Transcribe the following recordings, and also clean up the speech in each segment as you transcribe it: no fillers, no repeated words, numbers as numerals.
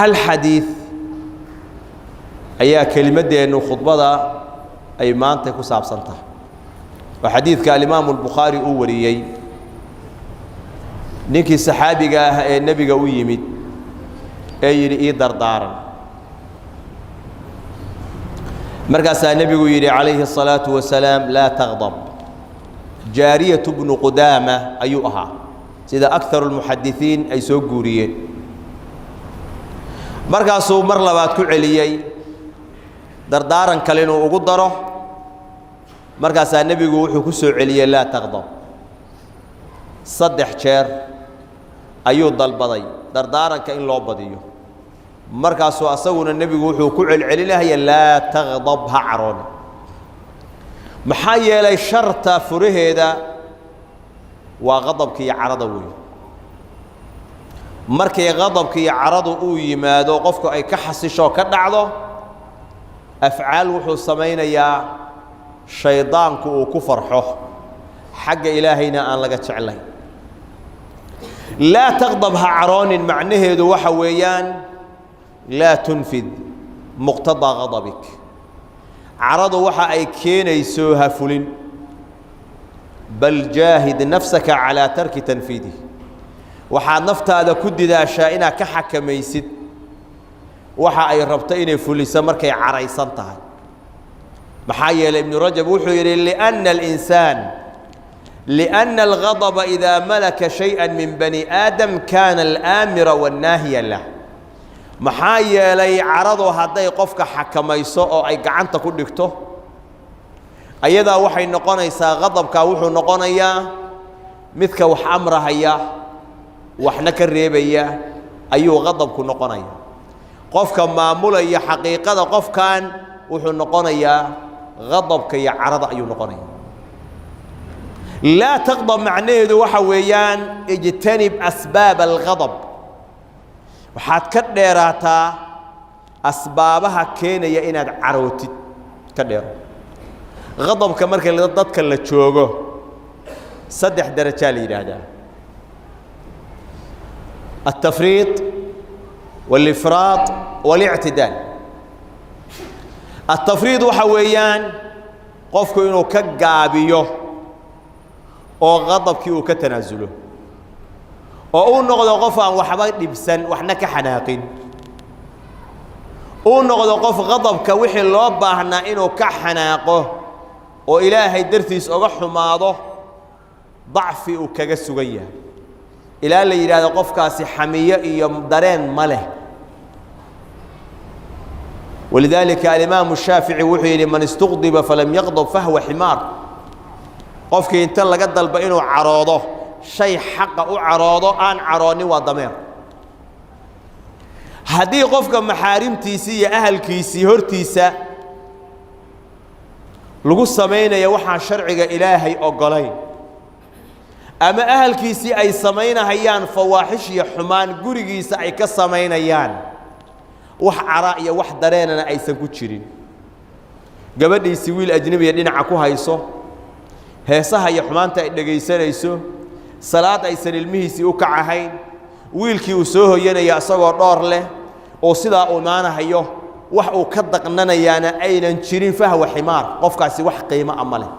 Hal xadiid ayaa kelimaddeennu khudbada ay maanta ku saabsan tahay. Waa xadiidka alimaamu Albukhaari uu wariyey, ninkii saxaabiga ah ee nebiga u yimid ee yidhi: "Ii dardaaran." Markaasaa nebigu yidhi calayhi الsalaaةu wasalaam: "Laa taqdab." Jaariyatu bnu Qudaama ayuu ahaa, sida akaru اlmuxadisiin ay soo guuriyeen. Markaasuu mar labaad ku celiyey dardaaran kale inuu ugu daro. Markaasaa nebigu wuxuu ku soo celiyey: "Laa taqdab." 3 jeer ayuu dalbaday dardaaranka in loo badiyo. Markaasuu asaguna nebigu wuxuu ku celcelinahaya: "Laa taqdab, ha carooni." Maxaa yeelay, sharta furaheeda waa qadabka iyo carada weey. Markay qadabka iyo caradu uu yimaado, qofku ay ka xasisho, ka dhacdo, afcaal wuxuu samaynayaa shaydaanku uu ku farxo, xagga Ilaahayna aan laga jeclayn. "Laa taqdab", ha caroonin, macnaheedu waxa weeyaan: laa tunfid muqtadaa qadabik. Caradu waxa ay keenayso ha fulin, bal jaahid nafsaka calaa tarki tanfiidih. Waxaad naftaada ku didaashaa inaad ka xakamaysid waxa ay rabto inay fuliso markay caraysan tahay. Maxaa yeelay, Ibnu Rajab wuxuu yidhi: liأnna algadba إidaa malaka shayئa min bani aadam kaana alaamira wاnnaahiya lah. Maxaa yeelay, caradu hadday qofka xakamayso oo ay gacanta ku dhigto, ayadaa waxay noqonaysaa, qadabkaa wuxuu noqonayaa midka wax amrahaya, waxna ka reebaya ayuu qadabku noqonaya. Qofka maamulaya xaqiiqada qofkan wuxuu noqonayaa qadabka iyo carada ayuu noqonaya. "Laa taqdab" macnaheedu waxa weeyaan: ijtanib asbaab alghadab. Waxaad ka dheeraataa asbaabaha keenaya inaad carootid, ka dheero. Qadabka marka dadka la joogo 3 darajaa la yidhaahdaa: altafriiط wاlifraaط waاlictidaal. Altafriid waxa weeyaan qofku inuu ka gaabiyo oo qadabkii uu ka tanaasulo oo uu noqdo qof aan waxba dhibsan, waxna ka xanaaqin, uu noqdo qof qadabka wixii loo baahnaa inuu ka xanaaqo oo Ilaahay dartiis oga xumaado dacfi uu kaga sugan yahay, ilaa la yidhaahdo qofkaasi xamiyo iyo dareen ma leh. Walidaalika alimaamu Shaafici wuxuu yidhi: "Man istuqdiba falam yaqdab fahwa ximaar." Qofkii inta laga dalba inuu caroodo, shay xaqa u caroodo, aan caroonin, waa dameer. Haddii qofka maxaarimtiisii iyo ahalkiisii hortiisa lagu samaynaya waxaan sharciga Ilaahay oggolayn, ama ahalkiisii ay samaynahayaan fawaaxish iyo xumaan gurigiisa ay ka samaynayaan, wax cara iyo wax dareenana aysan ku jirin, gabadhiisii wiil ajnebiya dhinaca ku hayso, heesaha iyo xumaanta ay dhegaysanayso, salaad aysan ilmihiisii u kacahayn, wiilkii uu soo hoyanaya isagoo dhoor leh oo sidaa uu imaanahayo, wax uu ka daqnanayaana aynan jirin, fahwa ximaar. Qofkaasi wax qiimo a ma leh.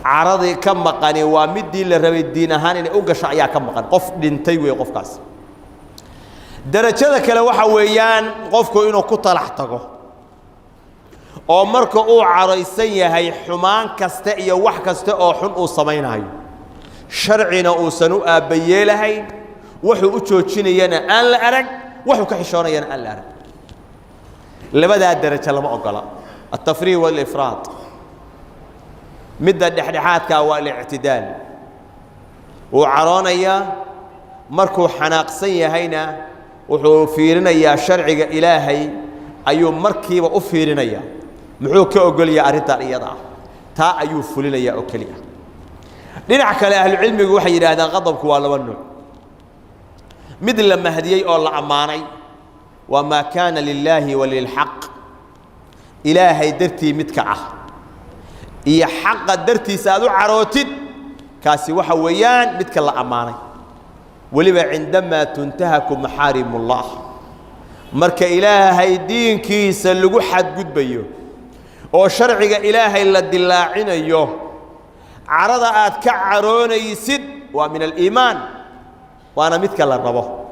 Caradii ka maqani waa midii la rabay diin ahaan inay u gasho ayaa ka maqan. Qof dhintay wey qofkaasi. Darajada kale waxa weeyaan qofku inuu ku talax tago oo marka uu caraysan yahay xumaan kasta iyo wax kasta oo xun uu samaynayo, sharcina uusan u aabbayeelahayn, wuxuu u joojinayana aan la arag, wuxuu ka xishoonayana aan la arag. Labadaa darajo lama ogola, altafriiq walifraad. Midda dhexdhexaadkaa waa alictidaal. Wuu caroonayaa, markuu xanaaqsan yahayna wuxuu fiirinayaa sharciga Ilaahay ayuu markiiba u fiirinayaa, muxuu ka ogolyahay arrintan iyada ah, taa ayuu fulinayaa oo keliya. Dhinac kale, ahlucilmigu waxay yidhaahdaan qadabku waa laba nuuc. Mid la mahdiyey oo la ammaanay waa maa kaana lilaahi wa lilxaq, Ilaahay dartii midka ah iyo xaqa dartiisa aad u carootid, kaasi waxa weeyaan midka la ammaanay. Weliba cindamaa tuntahaku maxaarimullah, marka Ilaahay diinkiisa lagu xadgudbayo oo sharciga Ilaahay la dilaacinayo, carada aad ka caroonaysid waa min aliimaan, waana midka la rabo,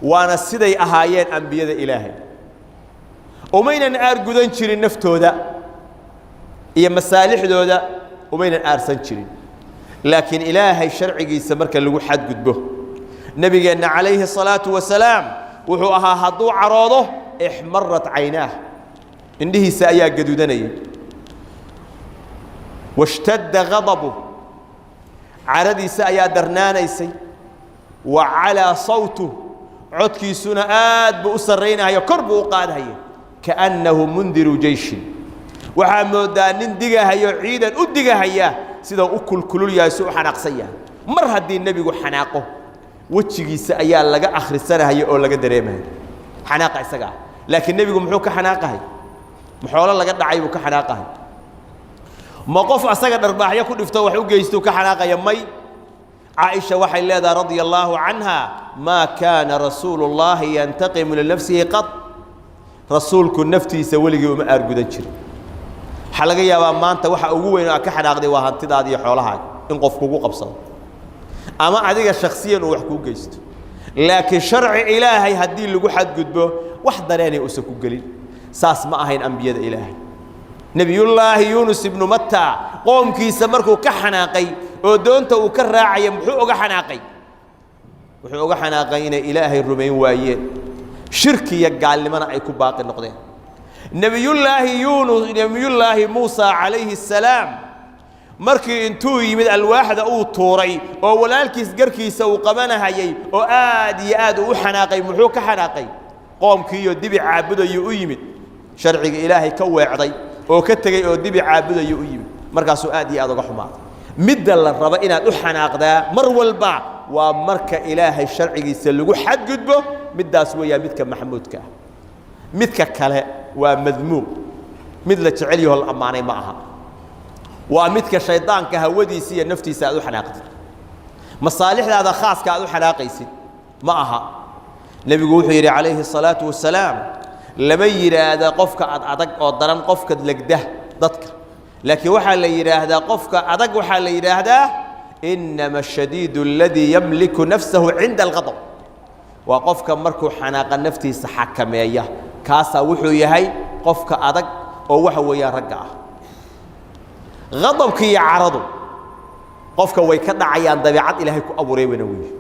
waana siday ahaayeen ambiyada Ilaahay. Umaynan aargudan jirin naftooda iyo masaalixdooda, umaynan aarsan jirin, laakiin Ilaahay sharcigiisa marka lagu xadgudbo. Nebigeenna calayhi الsalaatu wasalaam wuxuu ahaa hadduu caroodo ixmarat caynaah, indhihiisa ayaa gaduudanayay, washtadda gadabu, caradiisa ayaa darnaanaysay, wa calaa sawtuh, codkiisuna aad buu u sarraynahayo, kor buu u qaadhaya, kaannahu mundiru jeyshin, waxaa moodaa nin digahayo, ciidan u digahaya, sidau u kulkulul yahay, si u xanaaqsan yahay. Mar haddii nebigu xanaaqo, wejigiisa ayaa laga akhrisanahaya oo laga dareemaya xanaaqa isaga ah. Laakiin nebigu muxuu ka xanaaqahay? Maxoolo laga dhacay buu ka xanaaqahay? Ma qof asaga dharbaaxyo ku dhifto wax u geystuu ka xanaaqaya? May. Caaisha waxay leedahay, radia allaahu canha, maa kaana rasuulu llaahi yantaqimu linafsihi qad, rasuulku naftiisa weligii uma aargudan jirin. Waxaa laga yaabaa maanta waxa ugu weyn oo aad ka xanaaqday waa hantidaada iyo xoolahaaga in qof kugu qabsado ama adiga shaksiyan uu wax kuu geysto, laakiin sharci Ilaahay haddii lagu xadgudbo wax dareenay uusan ku gelin. Saas ma ahayn ambiyada Ilaahay. Nebiyullaahi Yuunus ibnu Matta qoomkiisa markuu ka xanaaqay oo doonta uu ka raacaya, muxuu oga xanaaqay? Wuxuu oga xanaaqay inay Ilaahay rumayn waayeen, shirki iyo gaalnimona ay ku baaqi noqdeen. Nebiyullaahi Yuunus, nebiyullaahi Muusa calayhi assalaam, markii intuu yimid alwaaxda uu tuuray oo walaalkiis garkiisa uu qabanahayay oo aad iyo aad uu u xanaaqay, muxuu ka xanaaqay? Qoomkiiyo dibi caabudayuu u yimid, sharciga Ilaahay ka weecday oo ka tegey oo dibi caabudayuu u yimid, markaasuu aad iyo aad uga xumaaday. Midda la rabo inaad u xanaaqdaa mar walba waa marka Ilaahay sharcigiisa lagu xadgudbo. Middaas weeyaan midka maxmuudka ah. Midka kale waa madmuum, mid la jecel yaho la ammaanay ma aha. Waa midka shaydaanka hawadiisa iyo naftiisa aad u xanaaqdid, masaalixdaada khaaska aad u xanaaqaysid ma aha. Nebigu wuxuu yidhi calayhi الsalaatu wasalaam, lama yidhaahda qofka ad adag oo daran qofka legda dadka, laakiin waxaa la yidhaahdaa qofka adag waxaa la yidhaahdaa inama ashadiidu aladii yamliku nafsahu cinda alqadab, waa qofka markuu xanaaqa naftiisa xakameeya, kaasaa wuxuu yahay qofka adag oo waxa weeyaan ragga ah. Qadabki iyo caradu qofka way ka dhacayaan, dabeicad Ilaahay ku abuuray wayna weeye,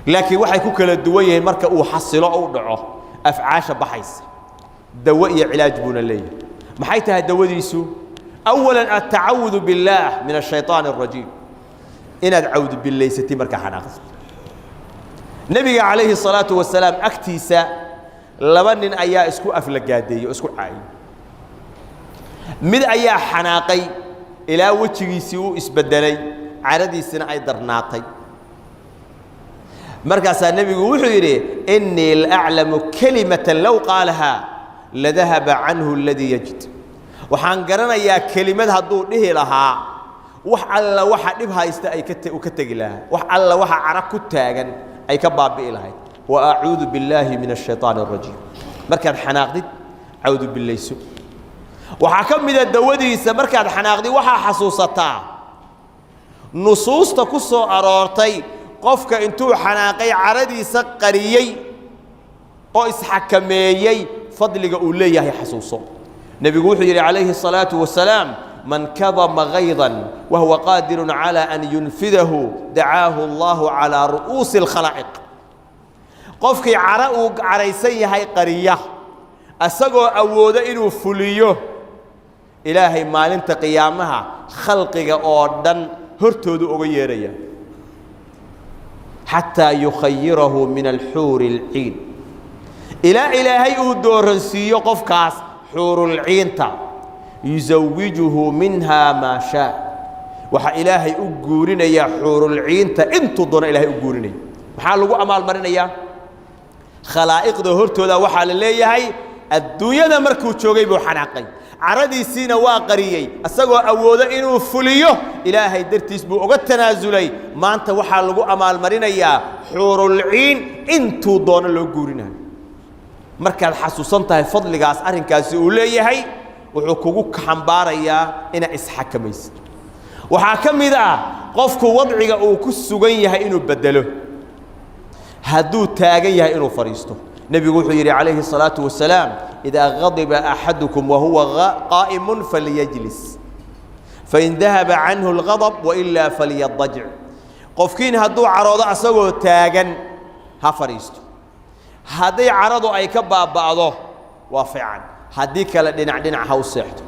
laakiin waxay ku kala duwan yihiin marka uu xasilo oo u dhaco afcaasha baxaysa. Dawo iyo cilaaj buuna leeyahay. Maxay tahay dawadiisu? Awalan, altacawudu biاllaah min ashayطaan الrajiim, inaad cawdu billaysatid markaa xanaaqsid. Nebiga calayhi الsalaatu wasalaam agtiisa laba nin ayaa isku aflagaadeeyey oo isku caayay. Mid ayaa xanaaqay ilaa wejigiisii uu isbedelay, caradiisina ay darnaatay. Markaasaa nebigu wuxuu yidhi, innii la aclamu kelimatan low qaalahaa ladahaba canhu aladii yajid, waxaan garanayaa kelimad hadduu dhihi lahaa wax alla waxa dhib haysta ay uu ka tegi lahaa, wax alla waxa cara ku taagan ay ka baabi'i lahayd, wa acuudu billaahi min ashayطaani الrajiim. Markaad xanaaqdid cawdu billayso. Waxaa ka mida dawadiisa, markaad xanaaqdid waxaa xasuusataa nusuusta ku soo aroortay qofka intuu xanaaqay caradiisa qariyey oo isxakameeyey fadliga uu leeyahay. Xasuuso, nebigu wuxuu yidhi calayhi الsalaaةu wasalaam, man kadama gaydan wahuwa qaadiru calى an yunfidahu dacaahu allahu calىa ru'uusi اlkhalaa'iq. Qofkii cara uu caraysan yahay qariya isagoo awoodo inuu fuliyo, Ilaahay maalinta qiyaamaha khalqiga oo dhan hortoodu uga yeeraya, xataa yukhayirahu min alxuuri اlciin, ilaa Ilaahay uu dooransiiyo qofkaas xuurulciinta, yusawijuhu minhaa maa shaa, waxaa Ilaahay u guurinayaa xuurulciinta intuu doono Ilahay u guurinaya. Maxaa lagu amaalmarinayaa? Khalaa'iqda hortooda waxaa la leeyahay, Adduunyada markuu joogay buu xanaaqay, caradiisiina waa qariyey, isagoo awoodo inuu fuliyo. Ilaahay dartiis buu uga tanaasulay. Maanta waxaa lagu amaalmarinayaa xuurulciin intuu doono loo guurinayo. Markaad xasuusan tahay fadligaas arrinkaasi uu leeyahay, wuxuu kugu xambaarayaa inaad isxakamaysid. Waxaa ka mid ah qofku wadciga uu ku sugan yahay inuu beddelo. Hadduu taagan yahay, inuu fadhiisto. Nebigu wuxuu yidhi calayhi الsalaaةu wasalaam: "Idaa gadiba axadukum wahuwa qaa'imu falyajlis, fain dahaba canhu اlgadb wailaa falyadajic." Qofkiin hadduu caroodo asagoo taagan, ha fadhiisto. Hadday caradu ay ka baaba'do, waa fiican. Haddii kale, dhinac dhinac ha u seexdo.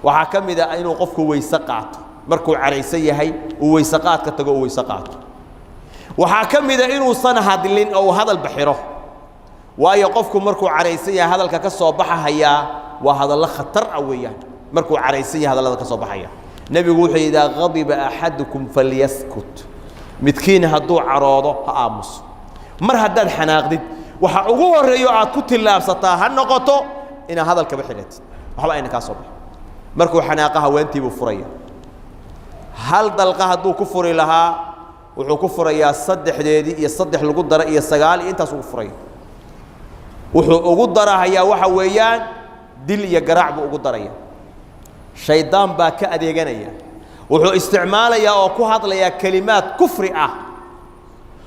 Waxaa ka mid ah inuu qofku weyse qaato. Markuu caraysan yahay, uu weyse qaadka tago, uu weyse qaato. Waxaa ka mid a inuusan hadlin oo uu hadal baxiro, waayo qofku markuu caraysan yahay, hadalka ka soo baxahayaa waa hadallo khatar ah weeyaan. Markuu caraysan yahay, hadallada ka soo baxaya, nebigu wuxuu: "Idaa gadiba axadukum falyaskut." Midkiin hadduu caroodo, ha aamuso. Mar haddaad xanaaqdid, waxa ugu horreeyo aad ku tillaabsataa ha noqoto inaad hadalkaba xidhatid, waxba ayna kaa soo baxo. Markuu xanaaqa, haweentii buu furaya. Hal dalqa hadduu ku furi lahaa, wuxuu ku furayaa saddexdeedii iyo saddex lagu dara iyo sagaal iyo intaas ugu furaya. Wuxuu ugu darahayaa waxa weeyaan dil iyo garaac buu ugu daraya. Shaydaan baa ka adeeganaya. Wuxuu isticmaalayaa oo ku hadlayaa kelimaad kufri ah.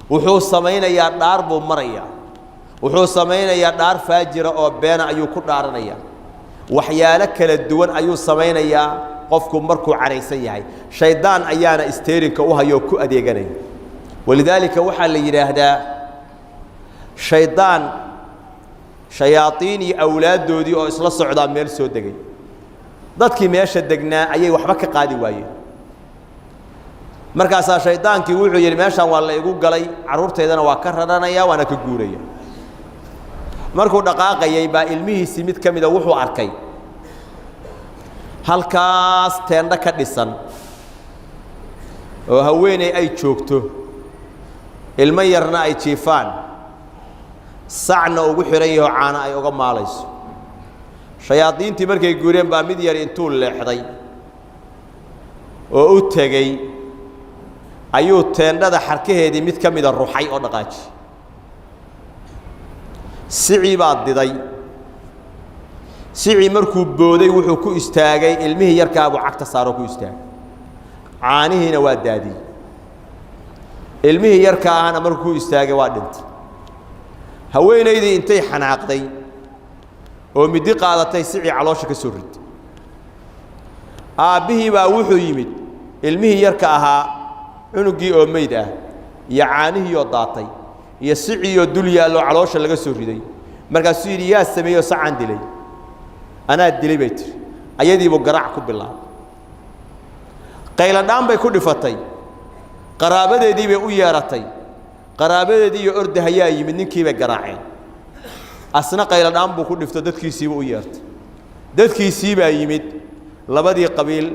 Wuxuu samaynayaa, dhaar buu marayaa. Wuxuu samaynayaa, dhaar faajira oo beena ayuu ku dhaaranayaa. Waxyaalo kala duwan ayuu samaynayaa qofku markuu caraysan yahay. Shaydaan ayaana steering-ka u hayoo ku adeeganaya. Walidaalika waxaa la yidhaahdaa, shaydaan, shayaaiin iyo awlaaddoodii oo isla socdaa meel soo degay. Dadkii meesha degnaa ayay waxba ka qaadi waayeen. Markaasaa shaydaankii wuxuu yidhi: "Meeshaan waa la igu galay, carruurtaydana waa ka raranaya, waana ka guuraya." Markuu dhaqaaqayay baa ilmihiisii mid ka mida wuxuu arkay halkaas teendho ka dhisan oo haweeney ay joogto, ilmo yarna ay jiifaan, sacna ugu xidhan yaho, caano ay uga maalayso. Shayaadiintii markay guureen baa mid yar intuu leexday oo u tegey ayuu teendhada xarkaheedii mid ka mida ruxay oo dhaqaajiyey. Sicii baa diday. Sicii markuu booday, wuxuu ku istaagay ilmihii yarkaabuu cagta saaroo ku istaagay. Caanihiina waa daadiyey. Ilmihii yarka ahna markuu ku istaagay, waa dhintay. Haweenaydii intay xanaaqday oo midi qaadatay, sicii caloosha ka soo riday. Aabbihii baa wuxuu yimid ilmihii yarka ahaa, cunuggii oo meyd ah iyo caanihii oo daatay iyo siciioo dul yaalloo caloosha laga soo riday. Markaasuu yidhi: "Yaa sameeyey oo sacaan dilay?" "Anaa dilay," bay tiri. Ayadiibuu garaac ku bilaabay. Qayladhaan bay ku dhifatay. Qaraabadeedii bay u yeedhatay. Qaraabadeedii iyo ordahayaa yimid. Ninkii bay garaaceen. Asna qayladhaan buu ku dhifto, dadkiisiiba u yeertay. Dadkiisii baa yimid. Labadii qabiil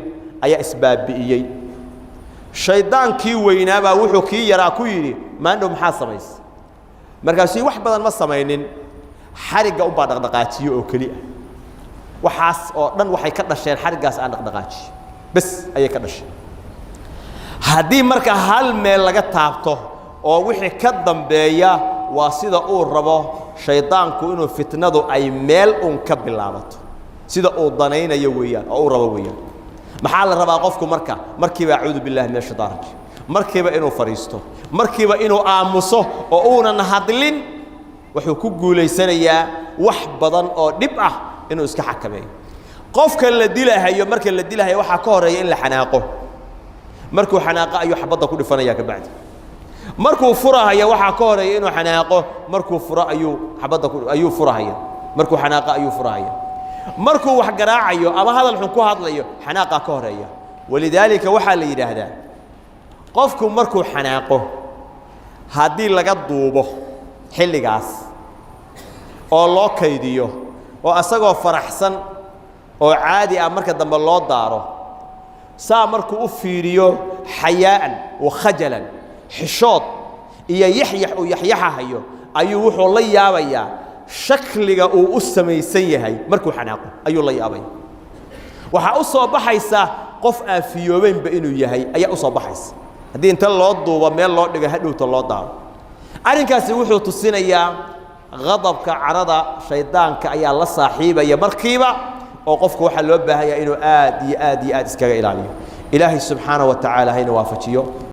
ayaa isbaabi'iyey. Shaydaankii weynaabaa wuxuu kii yaraa ku yidhi: "Maandhow maxaa samaysay?" Markaasuu: "Wax badan ma samaynin, xarigga unbaa dhaqdhaqaajiyo oo keli ah. Waxaas oo dhan waxay ka dhasheen xariggaas aan dhaqdhaqaajiyo bes ayay ka dhasheen." Haddii marka hal meel laga taabto oo wixii ka dambeeya, waa sida uu rabo shaydaanku inuu fitnadu ay meel un ka bilaabato, sida uu danaynayo weeyaan oo uu rabo weeyaan. Maxaa la rabaa qofku marka? Markiiba "Acuudu billahi min ashaytaan rajiim", markiiba inuu fadhiisto, markiiba inuu aamuso oo uunan hadlin. Wuxuu ku guulaysanayaa wax badan oo dhib ah inuu iska xakameeyo. Qofka la dilahayo, marka la dilahayo, waxaa ka horeeya in la xanaaqo. Markuu xanaaqo ayuu xabadda ku dhifanaya kabacdi. Markuu furahaya, waxaa ka horeeya inuu xanaaqo. Markuu furo ayuu xabadda ku ayuu furahaya. Markuu xanaaqo ayuu furahaya. Markuu wax garaacayo ama hadal xun ku hadlayo, xanaaqaa ka horeeya. Walidaalika waxaa la yidhaahdaa, qofku markuu xanaaqo, haddii laga duubo xilligaas oo loo kaydiyo, oo asagoo faraxsan oo caadi ah marka dambe loo daaro, saa markuu u fiiriyo, xayaa'an wa khajalan, xishood iyo yaxyax uu yaxyaxahayo, ayuu wuxuu la yaabayaa. Shakliga uu u samaysan yahay markuu xanaaqo ayuu la yaabaya. Waxaa u soo baxaysa qof aan fiyoobeynba inuu yahay ayaa u soo baxaysa haddii inta loo duubo meel loo dhigo hadhowta loo daaro. Arrinkaasi wuxuu tusinayaa qadabka, carada shaydaanka ayaa la saaxiibaya markiiba, oo qofku waxaa loo baahan yahay inuu aad iyo aad iyo aad iskaga ilaaliyo. Ilaahay subxaana wa tacaala hayna waafajiyo.